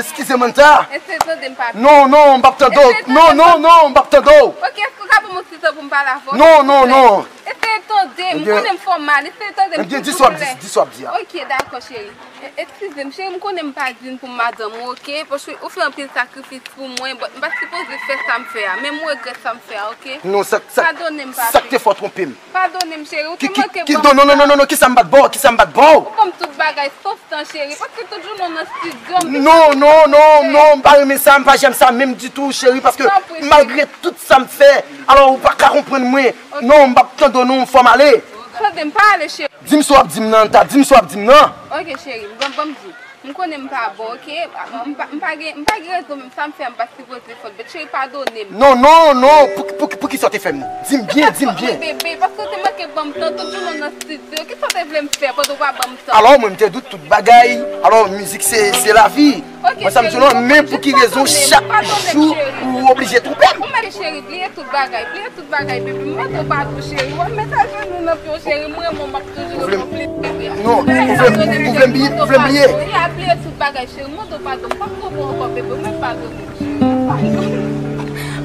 Eskize m, Anta. Eseye tande m, papi. Non, non, m p ap tande w. Non, non, non, m p ap tande w. Ok, èske w ka ban m yon ti tan pou m pale avè w? Non, non, non. Eseye tande m, m konnen m fè w mal. Eseye tande m, silvouplè. Ebyen, di sa w ap di, di sa w ap di a. Ok, dakò, cheri. E, eskize m, cheri, m konnen m pa diy pou madanm ou, ok? Paske ou fè anpil sakrifis pou mwen, but m pa t sipoze fè sa m fè a. Men m regrèt sa m fè a, ok? Non, sa, sa, padone m, papi. Sa k te fè w twonpe m? Padone m, cheri, ou te manke ban m tan. Non, non, non, non, non, kisa m pa t ba w? Kisa m pa t ba w? Ou ban m tout bagay, sof tan, cheri, paske tout jounen w nan estidyo, m te... Non, non, non, non, m pa renmen sa, m pa janm sa menm ditou, cheri, paske malgre tout sa m fè, alò ou pa ka konprann mwen. Non, m p ap tande w non, fò m ale. Tande m, pa ale, cheri. Di m sa w ap di m nan, Anta, di m sa w ap di m nan. Ok, cheri, ban, ban m di. M konnen m pa bon, ok? M pa, m pa gen, m pa gen rezon menm, sa m fè a m pa t sipoze fè l, but cheri, padone m. Non, non, non, pou, pou, poukisa w te fè m li? Di m byen, di m byen. Bebe, paske w te manke ban m tan, tout jounen w nan estidyo, kisa w te vle m fè pandan w pa ban m tan? Alò, mwen, m te di w tout bagay, alò, mizik se, se lavi. Mwen sa m di w lan, men pou ki rezon chak jou ou oblije twonpe m? Ou mèt cheri, bliye tout bagay, bliye tout bagay, bebe. M mande w padon, cheri. W ap met ajenou nan pye w, cheri. M renmen w, m ap toujou renmen w plis, bebe. Non, ou vle m, ou vle m bliye, ou vle m bliye. Ya, bliye tout bagay, cheri. M mande w padon. M p ap twonpe w ankò, bebe. Ou mèt padone m, cheri.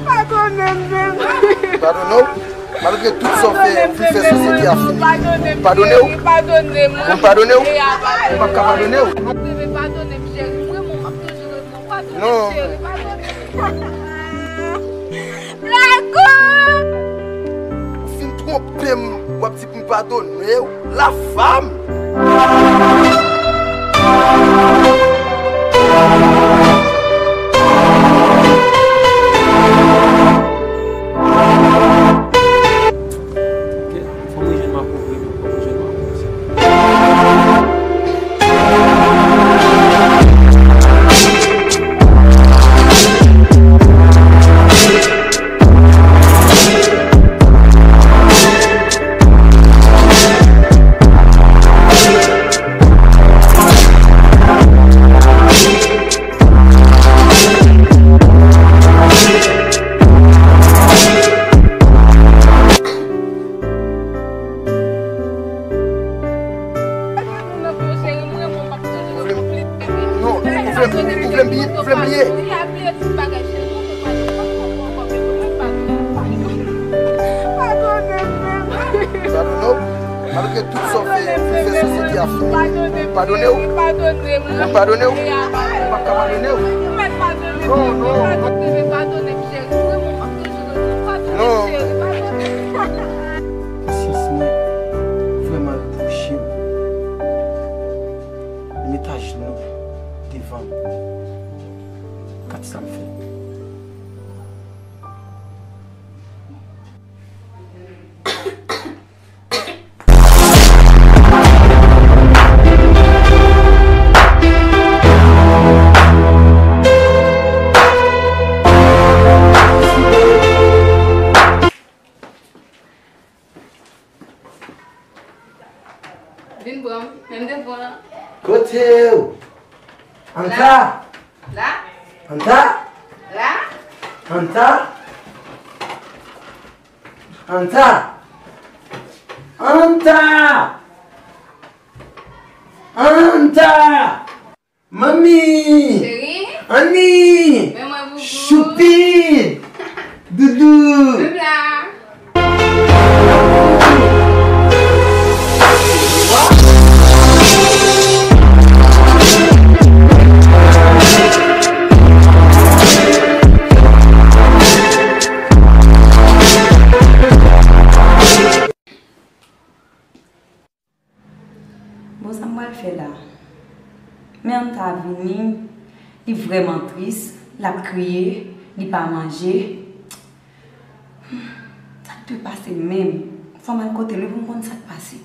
Padone m, bebe. Padone w? Malgre tout sa w fè, ou fin fè sosyete a fini. Padone w? Padone m. Bon, padone w? Mwen p ap ka padone w. Bebe, padone m, cheri. M renmen w, m ap toujou renmen w. Padone m, cheri. Padone m. Black Gold! Ou fin twonpe m, w ap di pou m padone w? La femme! Ok, fò m rejwenn Marco vre, fò m rejwenn Marco vre. Vle m bliye, vle m bliye. Padone m, men. Padone w. Padone w. Malgre tout sa w fè, fè sosyete a fini. Padone w. Padone w. Ou padone w. Ou pa ka padone w. Non, non, non. Non. Konsyans mwen vrèman repwoche m. Li met ajenou devan m. Gad sa l fè. Vin pran m, men m te pran. Kote w? Anta! La. La. Anta! La. Anta! Anta! Anta! Anta! Manmi! Cheri! Annie! Men mwen, boubou! Choupi! Doudou! Men m la! Bon, sa m pral fè la? Men Anta vini, li vrèman tris, l ap kriye, li pa manje. Sa k dwe pase menm? Fò m al kote l wi pou m konn sa k pase.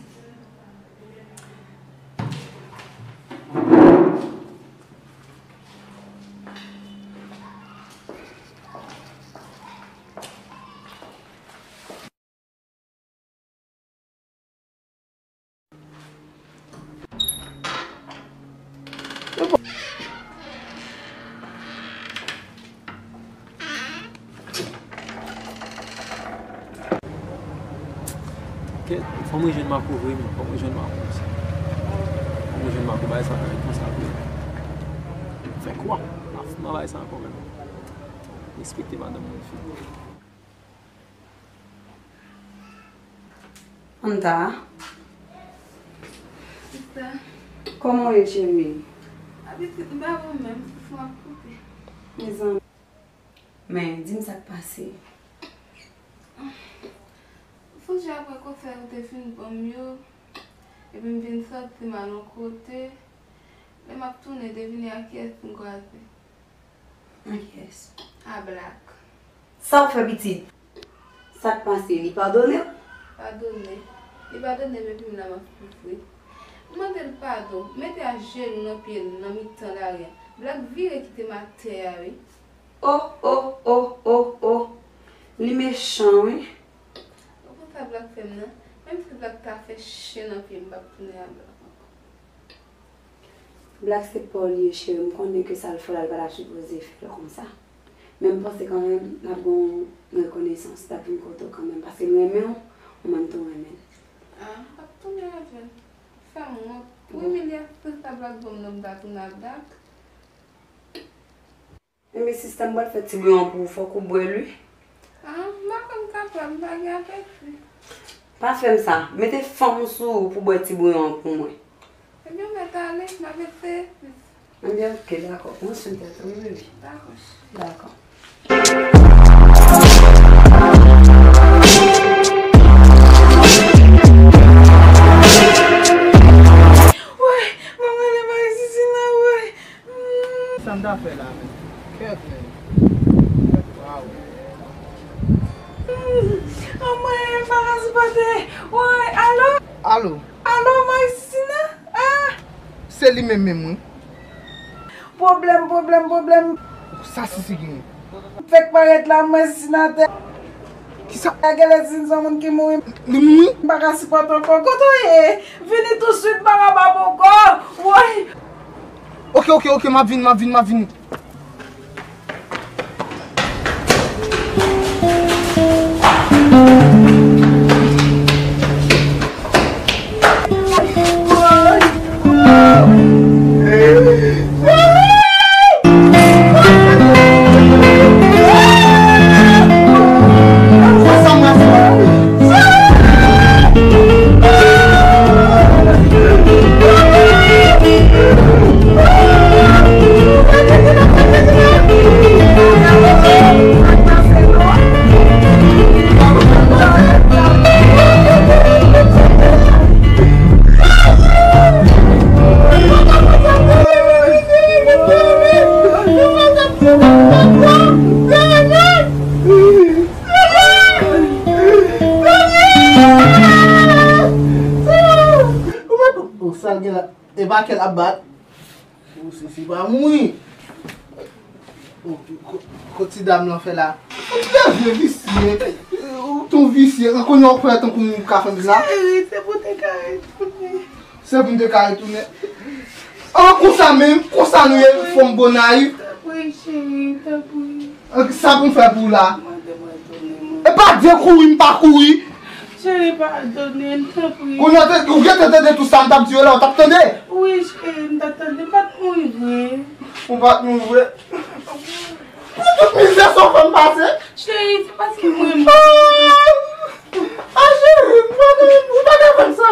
Kèt, fò mwen jwenn Marco vre, men fò mwen jwenn Marco. Fò mwen jwenn Marco, bagay sa pa ret konsa vre. Fè kwa? Pa fout nan bagay sa ankò menm. Respekte madanm moun fi. Anta. Sista. Kòman w ye, cheri? Abitit m pa bon menm, souf m ap koupe. Mezanmi. Men, di m sa k pase. Sonje apre konsèy ou te fin ban m yo, epi m vin sòti m al yon kote, lè m ap tounen, te vini ak kiyès m kwaze? Ak kiyès? A Black. Sa w fè pitit? Sa k pase? Li padone w? Padone. Li padone m epi m la m ap soufri. M mande l padon, m mete ajenou nan pye l nan mitan lari a. Black vire kite m atè a wi. Oh, oh, oh, oh, oh. Li mechan wi. Ou konn sa Black fè m nan? Menm si Black ta fè chen nan pye m, m p ap tounen a Black ankò. Black se pa w li ye, cheri. M konnen ke sa l fè la, l pa ta sipoze fè l konsa. Men m panse kanmenm, n ap gen yon rekonesans, l ap vin kote w kanmenm, paske l renmen w, ou menm tou w renmen l. Ah, m p ap tounen avè l. Fè m wont. Pou imilyasyon sa Black ban m nan, m ta tounen a Black. Enben, sista, m pral fè ti bouyon pou ou, fòk ou bwè l, wi. Ah, m pa konn kapab, m pa gen apeti. Pa fè m sa. Mete fanm ou sou ou pou bwè ti bouyon an pou mwen. Ebyen, mèt ale, m ap eseye plis. Ebyen, oke, dakò. Pran swen tèt ou, wi, bebe. Dakò, cheri. Dakò. Woy, mwen rele Marie Sisina, woy. Sa m ta fè la menm? Kèt menm. Waw. Anmwey, m pa ka sipòte. Woy, alo? Alo? Alo, Marie Sisina? Ah! Se li menm menm, wi. Pwoblèm, pwoblèm, pwoblèm. Sa Sisi genyen? Fèk parèt la, mwen Sisina te. Kisa? Genlè Sisi se yon moun ki mouri. Li mouri? M pa ka sipòte ankò. Kote w ye? Vini touswit, m pa kapab ankò. Woy! Oke, oke, oke, m ap vini, m ap vini, m ap vini. Epa kè l ap bat. Ou sesi pa mouri. Kot ti dam lan fè la? Ou te vye visye. Ou te visye. An konnen w fè tankou moun ka fè m sa. Cheri, se pou te ka retounen. Se pou m te ka retounen. An konsa menm, konsa nou ye, fanm bon nayiv. Tanpri, cheri, tanpri. Sa pou m fè pou ou la? Mande mwen tounen mwen. E pa de kouri, m pa kouri. Cheri, padone m, tanpri. Kounye a, ou gentan tande tout sa m t ap di yo la, ou t ap tande? Wi, cheri, m t ap tande, m pa t mouri vre. Ou pa t mouri vre? Pou tout mizè sa w fè m pase? Cheri, se paske m renmen w. Ah, cheri, m pa t, ou pa t fè m sa.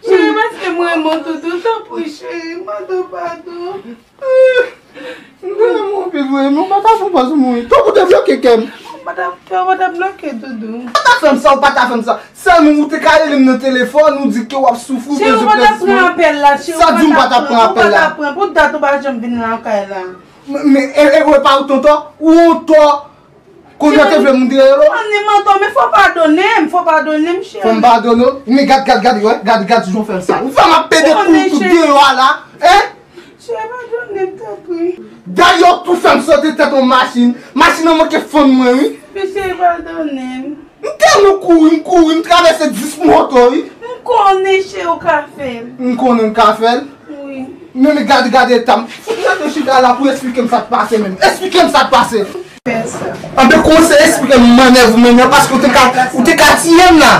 Cheri, paske m renmen w, Doudou, tanpri, cheri, mande w padon. M te renmen w anpil vre, men w pa ta fè yon pòz mouri. Tankou w te bloke kè m. Ou pa ta, ou pa ta bloke, Doudou. Ou pa ta fè m sa, ou pa ta fè m sa. Sèlman ou te ka rele m nan telefòn, ou di ke w ap soufri, ou bezwen pran swen. Cheri, ou pa ta pran apèl la, cheri, ou pa ta pran, ou pa ta pran. Sa di m pa ta pran apèl la. Pou dat ou pa janm vin lakay la. Men, men, e, e, ou pa ou tonton, ou on tò. Kounye a te vle m rele w. Mande m antò, men fò w padone m, fò w padone m, cheri. Fò m padone w? Men gad, gad, gad, wè, gad, gad jan w fè m sa. Ou fè m ap pede kou tout deyò a la, en? Cheri, padone m, tanpri. Dayè, ou tou fè m sote tèt yon machin. Machin nan manke fann mwen, wi. Men cheri, padone m. M tèlman kouri, m kouri, m travèse dis moto, wi. M konnen, cheri, ou ka fè l. M konnen m ka fè l? Wi. Men, men gade, gade eta m. Fout mete chita la pou esplike m sa k pase menm. Esplike m sa k pase. Anben, kòmanse esplike m mannèv ou mennen an, paske ou te ka, ou te ka tiye m la.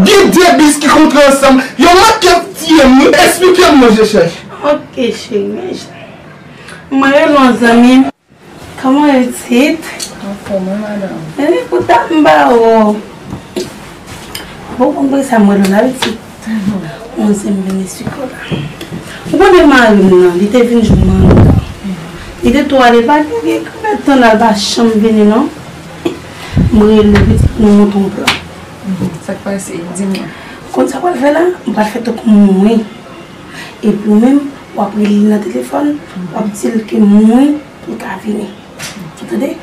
Gen de bis ki kontre ansanm, yo manke tiye m, wi. Esplike m non, je chèch. Ok, cheri, men mwen rele yon zanmi m. Kòman yo tit? Anfòm, wi, madanm. Men li pou ta m ba ou. Bon, konn pou sa mwen la pitit. Yon zen m vin esplike w la. Ou konnen mari m nan, li te vin jwenn mwen andan. Li te tou ale, pa gen, gen kòbè tan la, l pa janm vini non. Mwen rele pitit nou monte yon plan. Sa k pase? Di mwen. Konn sa w pral fè la? M pral fè tankou m mouri. Epi ou menm, w ap rele li nan telefòn, w ap di l ke m mouri, pou l ka vini. Ou tande?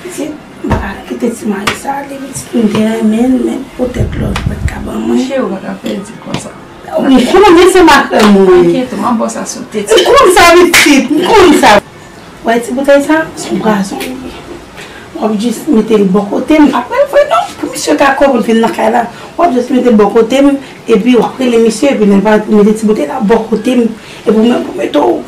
Pitit, m pa ka kite ti mari sa ale, pitit, m te renmen l, men poutèt lòv li pa t ka ban mwen. Cheri, ou pa ka pèdi l konsa. M konnen se makrèl mwen ye. Enkyete w, m ap ba w sa sou tete. M konn sa, pitit, m konn sa. Wè ti boutèy sa, se yon pwazon li ye. W ap jis mete l bò kote m, m pa pran l vre non, pou misye ka kwè pou l vin nan kay la. W ap jis mete l bò kote m, epi w ap rele misye, epi lè l va mete ti boutèy la bò kote m, epi w menm pou mete w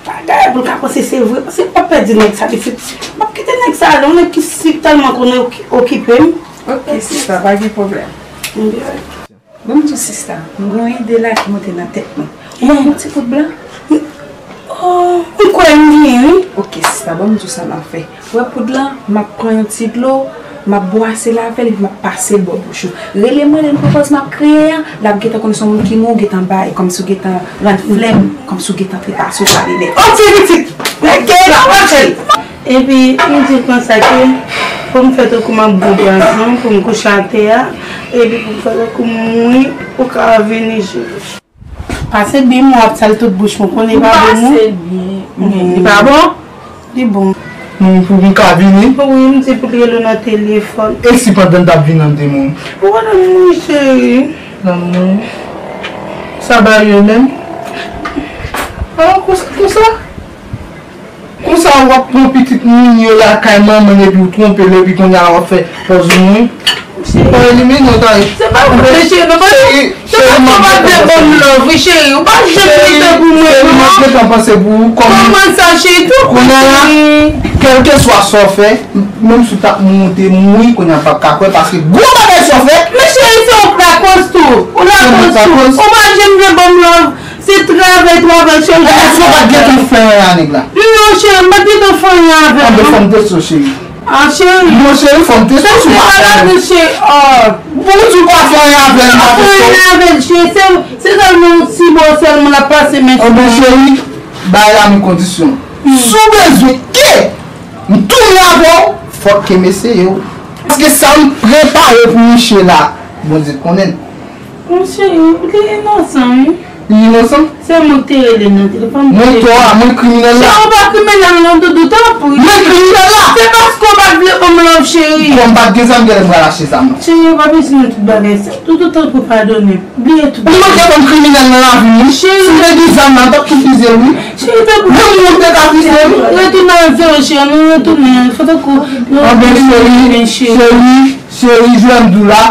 bagay pou l ka panse se vre, paske m p ap pèdi nèg sa pitit. M p ap kite nèg sa ale, yon nèg ki si tèlman konnen oki-, okipe m. Ok, sista, pa gen pwoblèm. Ban m di w, sista, m gen yon ide la ki monte nan tèt mwen. Ou wè yon ti poud blan? Oh, m kwè m gen, wi. Ok, sista, ban m di w sa m ap fè. Ou wè poud lan, m ap pran yon ti dlo, m ap bwase l avè l, epi m ap pase l bò bouch ou. Rele mwen lè m pran pòz m ap kriye a, l ap gentan konn se yon moun ki mouri, ou gentan bay, kòmsi w gentan rann flè m, kòmsi w gentan trepase w sa li nèt. Ok, pitit! Ok, m ap fè l! Epi, m di l konsa ke pou m fè tankou m ap bwè pwazon, pou m kouche atè a, epi pou m fè tankou m mouri, ou ka vini jwenn. Pase byen, m w ap sal tout bouch mwen, konnen li pa bon non. Pase byen, men li pa bon? Li bon. Pou m ka vini? Wi, m di pou l rele w nan telefòn. E si pandan l t ap vini an de moun? Ou pa nan mouri, cheri. Nan mouri. Sa ba yo menm? Ah, konsa, konsa? Konsa w ap pran pitit moun yo lakay manman l epi w twonpe l epi kounye a w ap fè pòz ou mouri. Cheri. Ou pa elimine w, Tari. Se pa vre, cheri, non, pa, cheri, cheri, m ap gentan panse pou ou. Ban m love, wi, cheri. Ou pa janm gen tan pou mwen, non. Cheri, m ap gentan panse pou ou. Kòman sa, cheri? Kounye a, kèlkeswa sa w fè, menm si w t ap monte mouri, kounye a m p ap ka kwè, paske gwo bagay sa w fè. Men cheri, se ou k lakòz tou. Ou lakòz tou. Ou pa janm vle ban m love. Se travay, travay, cheri. Èske w pa t gentan fè anyen a nèg la? Non, cheri, m pa t gentan fè anyen avè l, non. Anben, fò m teste w, cheri. Ah, cheri. Non, cheri, fò m teste w si w pa fè anyen. Cheri, oh. Bon, ou di w pa fè anyen avè l, m pa teste w. Pa fè anyen avè l, cheri. Se, se sèlman yon ti bò sèlman l ap pase, men. Anben, cheri, bagay la gen kondisyon. Si w bezwen ke m tounen avè w, fòk ke m eseye w. Paske sa m prepare pou misye la, Bondye konnen l. Mon cheri, ou te inosan, wi. Li inosan? Se mwen ki te rele nan telefòn. Mwen tò a, mwen kriminèl la. Cheri, ou pa kriminèl non, Doudou, tanpri. Mwen kriminèl la! Se paske w pa t vle ban m love, cheri. Kòm m pa t gen zam, genlè m pral achte zam nan. Cheri, ou pa bezwen tout bagay sa. Doudou, tanpri, padone m. Bliye tout bagay. Ou manke ban m kriminèl nan lavi m, wi. Cheri. Si m te gen zam nan, m t ap tou fize l, wi. Cheri, tanpri. Menm mwen te ka fize l, wi. Retounen avè w, cheri, nou retounen. Fò tankou nou retounen, cheri. Anben, cheri, cheri, cheri, jwè m di w la.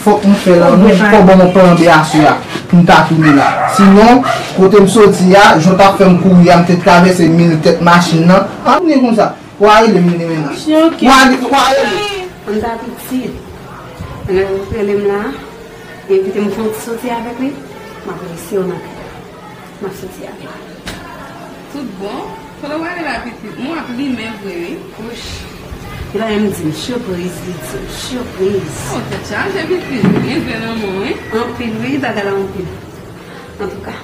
Fòk nou fè lanmou, fò ban mwen plan B aswè a pou m ta tounen la. Sinon, kote m soti a, jan w t ap fè m kouri a, m te travèse mil tèt machin nan. Ann tounen konsa. W a rele m, m vini menm la. W a, w a rele. Ann ta pitit. Rele m la, envite m fè yon ti soti avèk li. M ap resi w nan kay la. M ap soti avè l. Tout bon? Kote w ale la, pitit? Mwen ap limen vre, wi. Wouch. Li pa menm di m, sipriz, li di m, sipriz. Oh, tèt chaje, pitit. Ou gen zen nan men w, wi. Anpil, wi, bagay la anpil. Antouka,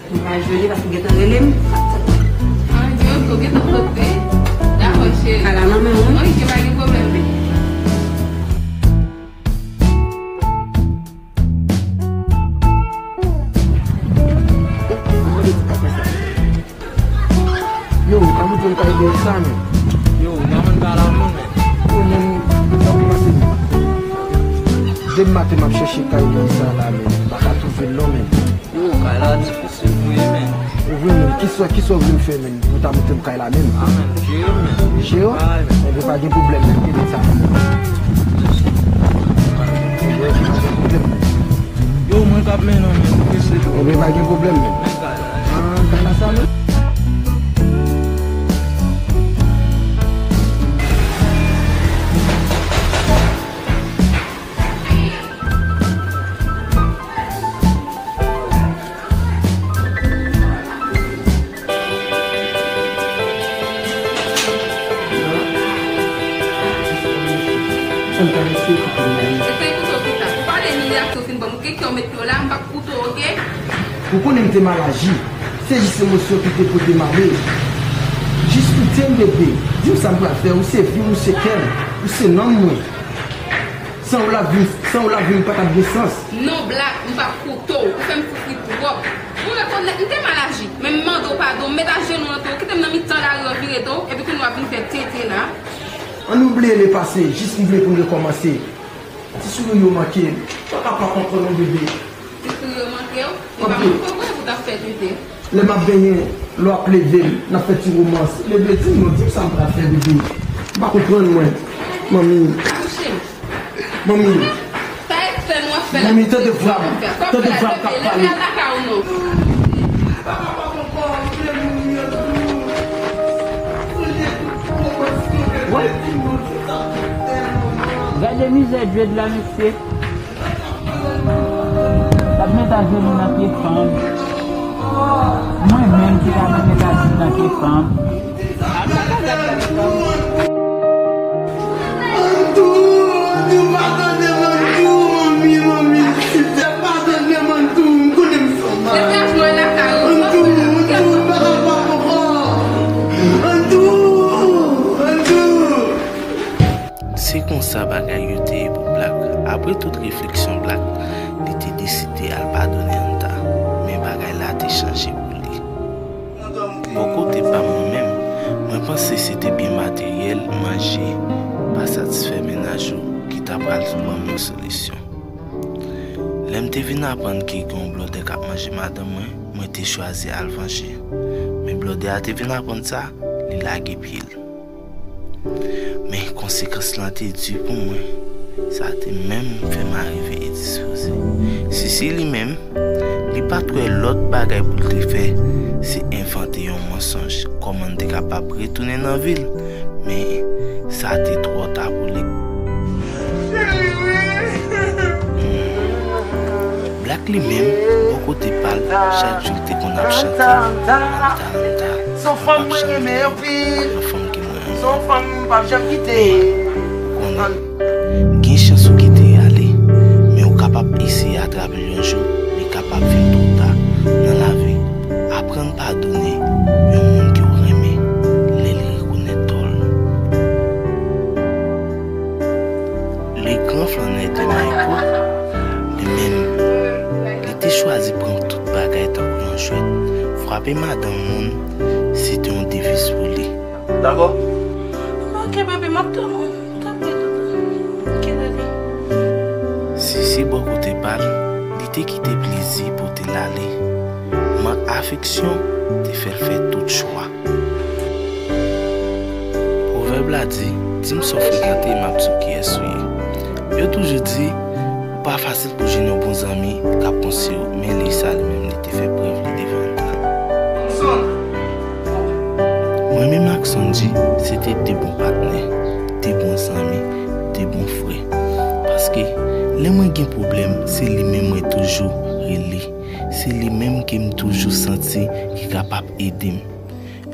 mwen pral jwenn li paske gentan rele m. Ah, gen oto, gentan pote. Dakò, cheri. Kay la nan men w, wi. Wi, gen pa gen pwoblèm, wi. Yo, ou ka montre m kay dòl sa, men. Yo, ou pa konn kay la, non, men. Yo, men, sa kòmanse, men. Depi maten, m ap chèche kay dòl sa la, men. M pa ka twouve l, non, men. Yo, kay la difisil pou ye, men. Ou vre, men. Kisa, kisa w vle m fè, men? Ou ta montre m kay la menm. Ah, men, jere, men. Jere? Ah, men. Enben, pa gen pwoblèm, men, kite sa. Enben, pa gen pwoblèm, men. Yo, mwen k ap mennen w, men, m prese tou. Enben, pa gen pwoblèm, men. Men kay la. Ah, kay la sa, men. Ann travèse kote m nan. Eseye koute w pita. Pou pale milye ak tou fin ban m, ou gen kè w met pye w la, m p ap koute w, oke? Ou konnen m te mal aji. Se jis emosyon ki te pote m ale. Jis koute m, bebe. Di m sa m pral fè. Ou se vi m, ou se kè m, ou se nanm mwen. San ou lavi, san ou lavi m pa t ap gen sans. Non, Black, m p ap koute w. Ou fè m soufri twòp. Ou rekonèt, m te mal aji. Men m mande w padon, m met ajenou nan do w, kite m nan mitan lari an vire do, epi kounye a w ap vin fè tenten la. Ann oubliye lepase, jis m vle pou n rekòmanse. Ti souri yo manke m. M pa ka pa konprann ou, bebe. Ti souri yo manke w? E pa manke w vre pou w t ap fè tenten. Lè m ap benyen, lè w ap leve m, n ap fè ti womans. Leve, di m non, di m sa m pral fè, bebe. M pa konprann mwen. Manmi. Touche m. Manmi. Sa e fè nou ap fè la. Manmi, tande vwa m. Tande vwa m k ap pale. Leve al lakay ou non. Gade mizè Djed la, mesye. L ap met ajenou nan pye fanm. Mwen menm ki ta dwe met ajenou nan pye fanm. Antou, Antou, padone m, Antou, manmi, manmi, silvouplè, padone m, Antou, m konnen m fè w mal. Antou, Antou, m pa kapab ankò. Antou, Antou. Se konsa bagay yo te ye pou Black. Apre tout refleksyon Black, li te deside al padone Anta. Men bagay la te chanje pou li. Bò kote pa m mwen menm, mwen panse se te byen materyèl, manje, pa satisfè mennaj ou ki ta pral ban m yon solisyon. Lè m te vin aprann ke gen yon blòdè k ap manje madanm mwen, mwen te chwazi al vanje. Men blòdè a te vin aprann sa, li lage pye l. Men konsekans lan te di pou mwen. Sa te menm fè m arive endispoze. Sisi li menm, li pa t wè lòt bagay pou l te fè, se envante yon mansonj kòman l te kapab retounen nan vi l. Men sa te twò ta pou li. Black li menm, bò kote pa l, chak jou l te konn ap chante, Anta, Anta, Anta, ap chante. Yon fanm ke mwen renmen. Ou konnen, gen chans ou kite l ale, men ou kapab eseye atrape l yon jou, li kapab vin twò ta nan lavi. Aprann padone yon moun ke w renmen lè l rekonèt tò l. Le gran flannè de Mayko, li menm, li te chwazi pran tout bagay tankou yon Frape madanm moun, se te yon deviz pou li. Dakò? Ok, baby, m ap tann ou. Tanpri, doudou. Ok, daddy. Sisi bò kote pa l, li te kite plezi pote l ale. Mank afeksyon te fè l fè tout chwa. Pwovèb la di, di m sa w frekante, m ap di w kiyès ou ye. Yo toujou di, ou pa fasil pou jwenn yon bon zanmi k ap konseye w, men Lisa li menm li te fè prèv li devan Anita. Mwen menm ak Sonji, se te de bon patnè, de bon zanmi, de bon frè. Paske, lè mwen gen pwoblèm, se li menm mwen toujou rele. Se li menm ke m toujou santi ki kapab ede m.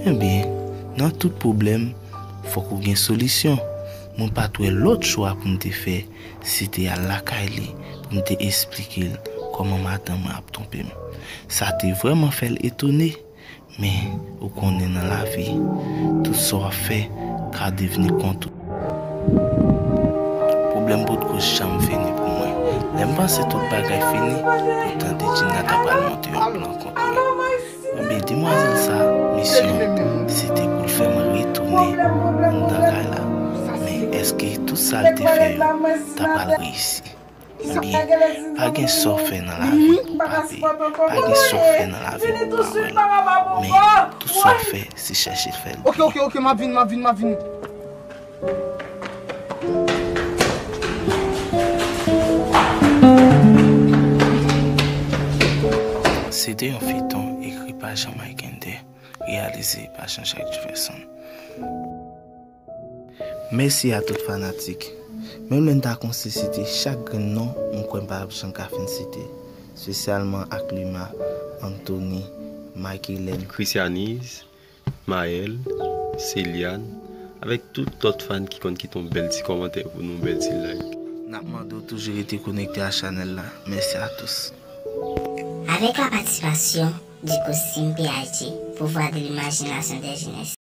Ebyen, nan tout pwoblèm, fòk ou gen solisyon. Mwen pa t wè lòt chwa pou m te fè, se te al lakay li pou m te esplike l kòman madanm mwen ap twonpe m. Sa te vrèman fè l etone, men ou konnen nan lavi, tout sa w ap fè ka devni kont ou. Pwoblèm potko janm fini pou mwen. Lè m panse tout bagay fini, poutan Dejina ta pral monte yon plan kont mwen. Ebyen, demwazèl sa, misyon se te pou l fè mwen retounen anndan kay la. Men èske tout sa l te fè yo ta pral reyisi? Ebyen, pa gen sa w fè nan lavi pou pa peye. Pa gen sa w fè nan lavi pou pa wè l. Men tout sa w fè, se chèche fè l. Ok, ok, ok, m ap vin, m ap vin, m ap vin. Se te yon feyton ekri pa Jean Mike Ender, reyalize pa Jean Jacques Jefferson. Mèsi a tout fanatik. Menm lè n ta konn site chak grenn non, m kwè m pa t ap janm ka fin site. Espesyalman ak Lima, Anthony, Mike Hélène, Christianise, Maël, Céliane, avèk tout lòt fan ki konn kite yon bèl ti kòmantè pou nou, yon bèl ti like. N ap mande w toujou rete konekte a chanèl la. Mèsi a tous. Avec la participation du COSIM P I G, Pouvoir de l'imagination des jeunesses.